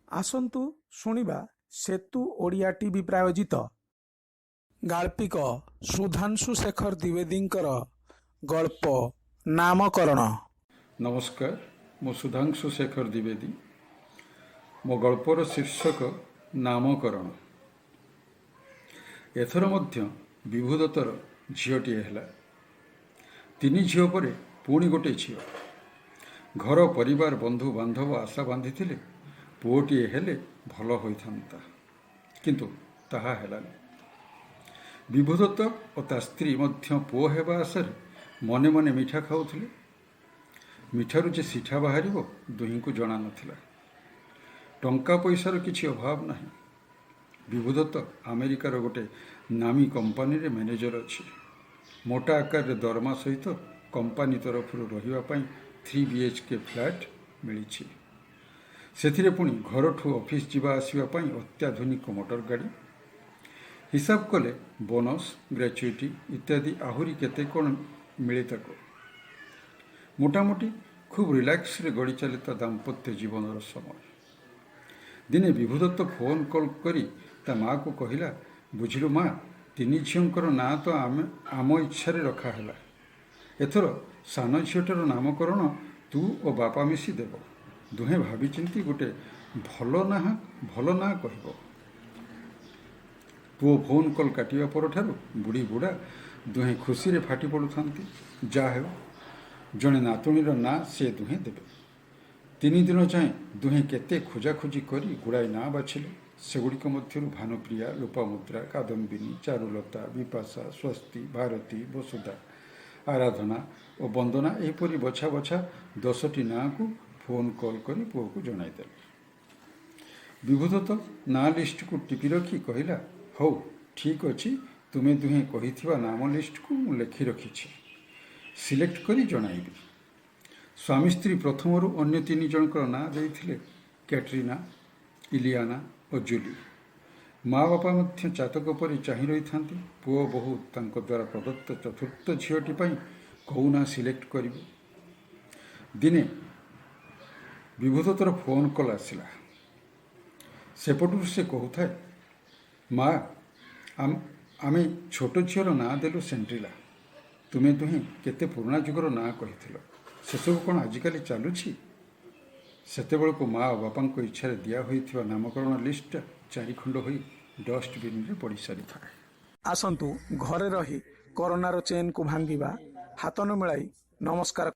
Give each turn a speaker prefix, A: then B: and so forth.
A: ଆସନ୍ତୁ ଶୁଣିବା ସେତୁ ଓଡ଼ିଆ ଟିଭି ପ୍ରାୟୋଜିତ ଗାଳ୍ପିକ ସୁଧାଂଶୁ ଶେଖର ଦ୍ୱିବେଦୀଙ୍କର ଗଳ୍ପ ନାମକରଣ।
B: ନମସ୍କାର, ମୁଁ ସୁଧାଂଶୁ ଶେଖର ଦ୍ୱିବେଦୀ। ମୋ ଗଳ୍ପର ଶୀର୍ଷକ ନାମକରଣ। ଏଥର ମଧ୍ୟ ବିଭୁଦତ୍ତର ଝିଅଟିଏ ହେଲା। ତିନି ଝିଅ ପରେ ପୁଣି ଗୋଟେ ଝିଅ। ଘର ପରିବାର, ବନ୍ଧୁ ବାନ୍ଧବ ଆଶା ବାନ୍ଧିଥିଲେ ପୁଅଟିଏ ହେଲେ ଭଲ ହୋଇଥାନ୍ତା, କିନ୍ତୁ ତାହା ହେଲାନି। ବିଭୁଦତ୍ତ ଓ ତା ସ୍ତ୍ରୀ ମଧ୍ୟ ପୁଅ ହେବା ଆଶାରେ ମନେ ମନେ ମିଠା ଖାଉଥିଲେ। ମିଠାରୁ ଯେ ସିଠା ବାହାରିବ, ଦୁହିଁଙ୍କୁ ଜଣା ନଥିଲା। ଟଙ୍କା ପଇସାର କିଛି ଅଭାବ ନାହିଁ। ବିଭୁଦତ୍ତ ଆମେରିକାର ଗୋଟେ ନାମୀ କମ୍ପାନୀରେ ମ୍ୟାନେଜର ଅଛି। ମୋଟା ଆକାରରେ ଦରମା ସହିତ କମ୍ପାନୀ ତରଫରୁ ରହିବା ପାଇଁ 3 ବିଏଚ୍କେ ଫ୍ଲାଟ୍ ମିଳିଛି। ସେଥିରେ ପୁଣି ଘରଠୁ ଅଫିସ ଯିବା ଆସିବା ପାଇଁ ଅତ୍ୟାଧୁନିକ ମୋଟର ଗାଡ଼ି। ହିସାବ କଲେ ବୋନସ୍, ଗ୍ରାଚୁଇଟି ଇତ୍ୟାଦି ଆହୁରି କେତେ କ'ଣ ମିଳେ ତାକୁ। ମୋଟାମୋଟି ଖୁବ୍ ରିଲାକ୍ସରେ ଗଡ଼ି ଚାଲେ ତା ଦାମ୍ପତ୍ୟ ଜୀବନର ସମୟ। ଦିନେ ବିଭୁଦତ୍ତ ଫୋନ୍ କଲ୍ କରି ତା ମାଆକୁ କହିଲା, "ବୁଝିଲୁ ମା, ତିନି ଝିଅଙ୍କର ନାଁ ତ ଆମେ ଆମ ଇଚ୍ଛାରେ ରଖା ହେଲା। ଏଥର ସାନ ଝିଅଟାର ନାମକରଣ ତୁ ଓ ବାପା ମିଶି ଦେବ। ଦୁହେଁ ଭାବିଚିନ୍ତି ଗୋଟେ ଭଲ ନାଁ କହିବ।" ପୁଅ ଫୋନ୍ କଲ୍ କାଟିବା ପରଠାରୁ ବୁଢ଼ୀ ବୁଢ଼ା ଦୁହେଁ ଖୁସିରେ ଫାଟି ପଡ଼ୁଥାନ୍ତି। ଯାହା ହେଉ, ଜଣେ ନାତୁଣୀର ନାଁ ସେ ଦୁହେଁ ଦେବେ। 3 ଦିନ ଯାଏଁ ଦୁହେଁ କେତେ ଖୋଜାଖୋଜି କରି ଗୁଡ଼ାଏ ନାଁ ବାଛିଲେ। ସେଗୁଡ଼ିକ ମଧ୍ୟରୁ ଭାନୁପ୍ରିୟା, ଲୋପାମୁଦ୍ରା, କାଦମ୍ବିନୀ, ଚାରୁଲତା, ବିପାଶା, ସ୍ୱସ୍ତି, ଭାରତୀ, ବସୁଧା, ଆରାଧନା ଓ ବନ୍ଦନା, ଏହିପରି ବଛା ବଛା 10ଟି ନାଁକୁ ଫୋନ୍ କଲ୍ କରି ପୁଅକୁ ଜଣାଇଦେଲେ। ବିଭୁଦତ୍ତ ନାଁ ଲିଷ୍ଟକୁ ଟିପି ରଖି କହିଲା, "ହଉ, ଠିକ୍ ଅଛି। ତୁମେ ଦୁହେଁ କହିଥିବା ନାମ ଲିଷ୍ଟକୁ ମୁଁ ଲେଖି ରଖିଛି। ସିଲେକ୍ଟ କରି ଜଣାଇବି।" ସ୍ୱାମୀ ସ୍ତ୍ରୀ ପ୍ରଥମରୁ ଅନ୍ୟ ତିନି ଜଣଙ୍କର ନାଁ ଦେଇଥିଲେ କ୍ୟାଟ୍ରିନା, ଇଲିଆନା ଓ ଜୁଲି। ମା ବାପା ମଧ୍ୟ ଚାତକ ପରି ଚାହିଁ ରହିଥାନ୍ତି, ପୁଅ ବୋହୂ ତାଙ୍କ ଦ୍ୱାରା ପ୍ରଦତ୍ତ ଚତୁର୍ଥ ଝିଅଟି ପାଇଁ କୋଉ ନାଁ ସିଲେକ୍ଟ କରିବେ। ଦିନେ ବିଭୁଦତ୍ତର ଫୋନ୍ କଲ୍ ଆସିଲା। ସେପଟରୁ ସେ କହୁଥାଏ, "ମା, ଆମେ ଛୋଟ ଝିଅର ନାଁ ଦେଲୁ ସେଣ୍ଟ୍ରିଲା। ତୁମେ ଦୁହେଁ କେତେ ପୁରୁଣା ଯୁଗର ନାଁ କହିଥିଲ। ସେସବୁ କ'ଣ ଆଜିକାଲି ଚାଲୁଛି?" ସେତେବେଳକୁ ମା ଓ ବାପାଙ୍କ ଇଚ୍ଛାରେ ଦିଆ ହୋଇଥିବା ନାମକରଣ ଲିଷ୍ଟଟା ଚାରିଖଣ୍ଡ ହୋଇ ଡଷ୍ଟବିନ୍ରେ ପଡ଼ି ସାରିଥାଏ।
A: ଆସନ୍ତୁ, ଘରେ ରହି କରୋନାର ଚେନ୍କୁ ଭାଙ୍ଗିବା। ହାତ ନ ମିଳାଇ ନମସ୍କାର।